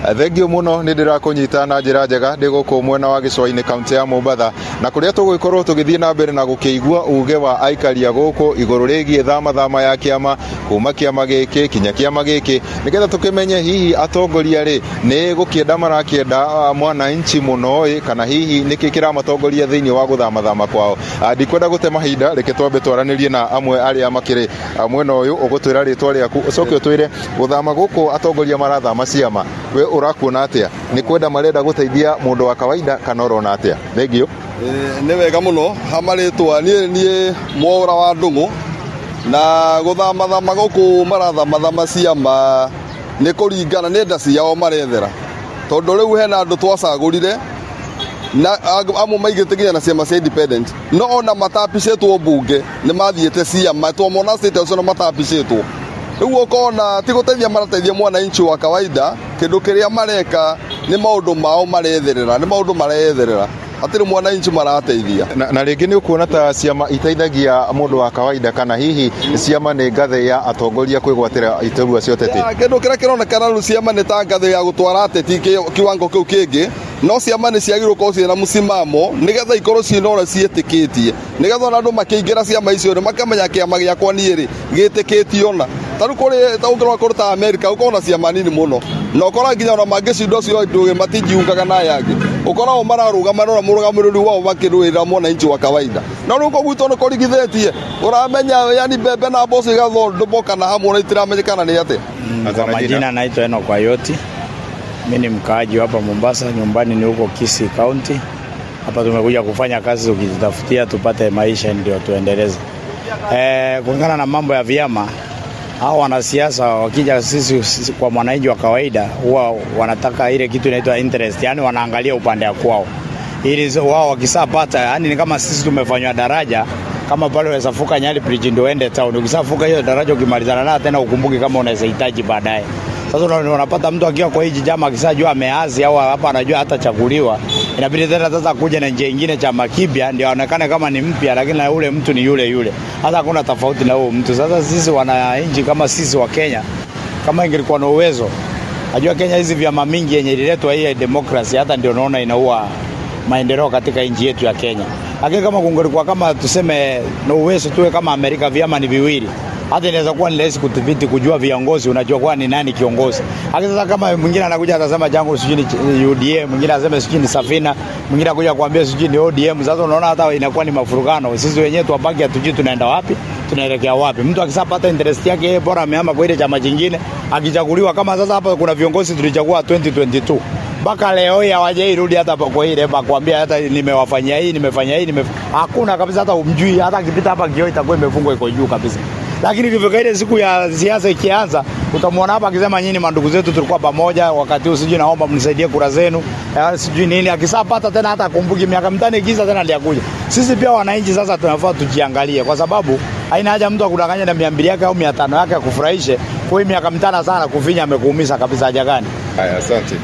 Thengiũ mũno, nĩ ndĩrakũnyita na njĩra njega ndĩ gũkũ mwena wa Gĩcũa-inĩ, kaunti ya Mombatha, na kũrĩa tũgũgĩkorwo tũgĩthiĩ na mbere na gũkĩigua uge wa aikari a gũkũ igũrũ rĩgiĩ thama thama ya kĩama kuma kĩama gĩkĩ kinya kĩama gĩkĩ, nĩgetha tũkĩmenye hihi atongoria rĩ nĩ gũkĩenda marakĩenda mwananchi mũno ĩ, kana hihi nĩkĩ kĩramatongoria thĩinĩ wa gũthamathama kwao. Ndikwenda gũte mahinda, reke twambe twaranĩrie na amwe arĩa makĩrĩ mwena ũyũ. Ũgũtwĩra rĩtwa rĩaku, ũcoke ũtwĩre gũthama gũkũ atongoria marathama ciama, we ũrakuona atĩa? Nĩ kwenda marenda gũteithia mũndũ wa kawaida kana ũrona atĩa? Thengiũ. Nĩ wega mũno. Ha marĩtwa, niĩ Mwaũra wa Ndũng'ũ, na gũthamathama gũkũ marathamathama ciama nĩ kũringana nĩ nda ciao marethera, tondũ rĩu hena andũ twacagũrire na amwe maigĩte nginya na ciama cia independent, no ona matapicĩtwo mbunge nĩ mathiĩte ciama, twamona State House ona matapicĩtwo. Rĩu ũkona ti gũteithia marateithia mwananchi wa kawaida. Kĩndũ kĩrĩa mareka nĩ maũndũ mao maretherera, nĩ maũndũ maretherera, hatirĩ mwananchi marateithia. Na rĩngĩ nĩ ũkuona ta ciama iteithagia mũndũ wa kawaida, kana hihi ciama nĩ ngathĩ ya atongoria kwĩgwatĩra iturwa cia ũteti? Kĩndũ kĩrĩa kĩronekana rĩu, ciama nĩ ta ngathĩ ya gũtwara ateti kiwango kĩu kĩngĩ, no ciama nĩ ciagĩrĩirwo gũkorwo ciĩna mũsimamo nĩgetha ikorwo ciĩna ũrĩa ciĩtĩkĩtie, nĩgetha ona andũ makĩingĩra ciama icio rĩ, makamenya kĩama gĩakwa niĩ rĩ gĩtĩkĩtio. Ona ta rĩu kũrĩ ta ũngĩrora kũndũ ta Amerika, gũkoragwo na ciama nini mũno, na ũkora nginya ona mangĩcinda ũcio andũ matinjiungaga na aya angĩ, ũkoragwo mararũgama na ũrĩa mũrũgamĩrĩri wao makĩrũĩrĩra mwananchi wa kawaida. No rĩu kũu gwitũ nĩ kũrigithĩtie, ũramenya, yani mbembe na mboco igathondũmũkana hamwe na itiramenyekana nĩ atĩa. Kwa majina naitwa Enoch Ayoti. Mimi ni mkaaji hapa Mombasa, nyumbani ni huko Kisii County. Hapa tumekuja kufanya kazi tukijitafutia tupate maisha ndio tuendeleze. Kulingana na mambo ya vyama, hao wanasiasa wakija sisi kwa mwananchi wa kawaida huwa wanataka ile kitu inaitwa interest, yani wanaangalia upande wa kwao. Ili wao wakisapata, yani ni kama sisi tumefanywa daraja kama pale unaweza vuka Nyali Bridge ndio uende town. Ukishavuka hiyo daraja, ukimalizana nayo tena ukumbuke kama unaweza hitaji baadaye. Sasa unapata mtu akiwa kwa hiji chama, akishajua ameazi au hapa anajua hata chaguliwa, inabidi tena sasa kuja na njia nyingine, chama kipya ndio aonekane kama ni mpya, lakini na ule mtu ni yule yule, hata hakuna tofauti na huo mtu. Sasa sisi wananchi kama sisi wa Kenya, kama ingelikuwa na uwezo, najua Kenya hizi vyama mingi yenye ililetwa hii ya democracy, hata ndio naona inaua maendeleo katika nchi yetu ya Kenya. Lakini kama kungelikuwa kama tuseme na uwezo tuwe kama Amerika, vyama ni viwili, hata inaweza kuwa ni rahisi kudhibiti, kujua viongozi, unajua kwa ni nani kiongozi. Lakini sasa kama mwingine anakuja atasema changu sijui ni UDA, mwingine anasema sijui ni Safina, mwingine anakuja kuambia sijui ni ODM. Sasa unaona hata inakuwa ni mafurugano. Sisi wenyewe tuwabaki hatujui tunaenda wapi, tunaelekea wapi. Mtu akishapata interest yake yeye, bora amehama kwa ile chama kingine, akichaguliwa. Kama sasa hapa kuna viongozi tulichagua 2022, mpaka leo hii hawajairudi hata kwa ile kuambia hata nimewafanyia hii, nimefanya hii, hakuna kabisa, hata umjui. Hata akipita hapa kioo itakuwa imefungwa iko juu kabisa. Lakini ikifika ile siku ya siasa ikianza, utamwona hapa akisema, "Nyinyi mandugu zetu, tulikuwa pamoja wakati huu, sijui naomba mnisaidie kura zenu, sijui nini." Akisapata tena hata akumbuki, miaka 5 ikiisha tena ndiye akuja. Sisi pia wananchi sasa tunafaa tujiangalie, kwa sababu haina haja mtu akudanganya na 200 yake au 500 yake akufurahishe. Kwa hiyo miaka 5 sana kufinya, amekuumiza kabisa, haja gani? Haya, asante.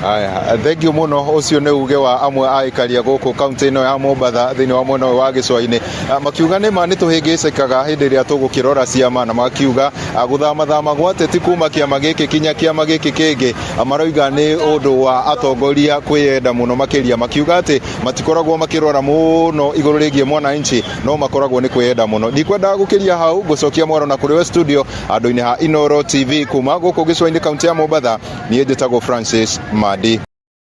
Haya, thank you muno. Ucio nĩ uge wa amwe a aikari a gũkũ kaunti ĩno ya Mombatha, thĩinĩ wa mwena ũyũ wa gĩcũa-inĩ. Makiuga nĩ ma nĩ tũhĩngĩcĩkaga hĩndĩ ĩrĩa tũgũkĩrora ciama, na makiuga gũthamathama gwa ateti kuma kĩama gĩkĩ kinya kĩama gĩkĩ kĩngĩ, maroiga nĩ ũndũ wa atongoria kwĩyenda mũno makĩria, makiuga atĩ matikoragwo makĩrora mũno igũrũ rĩgiĩ mwananchi, no makoragwo nĩ kwĩyenda mũno. Ndikwenda gũkĩria hau, ngũcokia mwaro na kũrĩ we studio andũ-inĩ ha Inoro TV. Kuma gũkũ gĩcũa-inĩ, kaunti ya Mombatha, niĩ njĩtagwo Francis Madi.